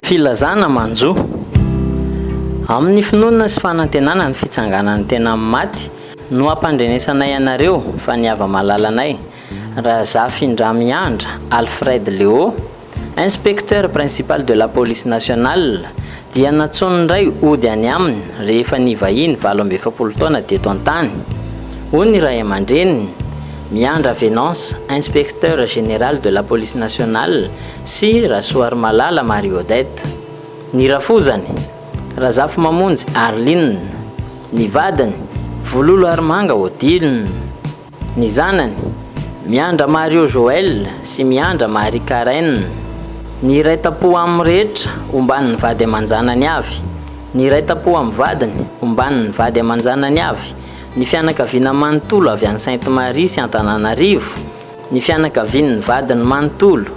Filazana manjo. Amin'ny finoana sy fanantenana ny fitsanganan'ny tena amin'ny maty no ampandrenesanay anareo fa ny hava-malalanay, Razafindramiandra Alfred Léo, Inspecteur principal de la police nationale, dia nantsoin'ny ray hody any aminy rehefa nivahiny 48 taona teto an-tany. Hoy ny ray aman-dreniny, Miandra Venance, Inspecteur général de la police nationale, sy Rasoarimalala Marie Odette. Ny rafozany, Razafimamonjy Arline. Ny vadiny, Vololo Harimanga Odile. Ny zanany, Miandra Mario Joël sy Miandra Marie Karen. Ny iray tampo aminy rehetra omban'ny vady aman-janany avy. Ny iray tampo amin'ny vadiny omban'ny vady aman-janany avy. Ny fianakaviana manontolo avy any Sainte Marie sy Antananarivo. Ny fianakavian'ny vadiny manontolo.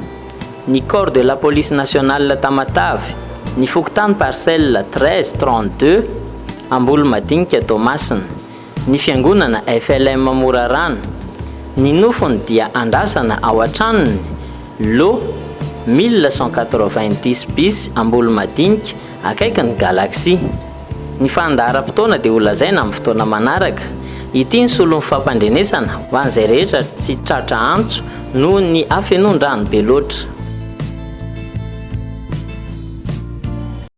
Ny Corps de la Police Nationale Tamatave. Ny fokontany Parcelle 13 32 Ambolomadinika Toamasina. Ny fiangonana FLM Morarano. Ny nofony dia andrasana ao an-tranony, lot 1190 bis Ambolomadinika, akaikin'ny Galaxy. Ny fandaharam-potoana dia holazaina amin'ny fotoana manaraka. Ity ny solon'ny fampandrenesana ho an'izay rehetra tsy tratra antso noho ny hafenoan-drano be loatra.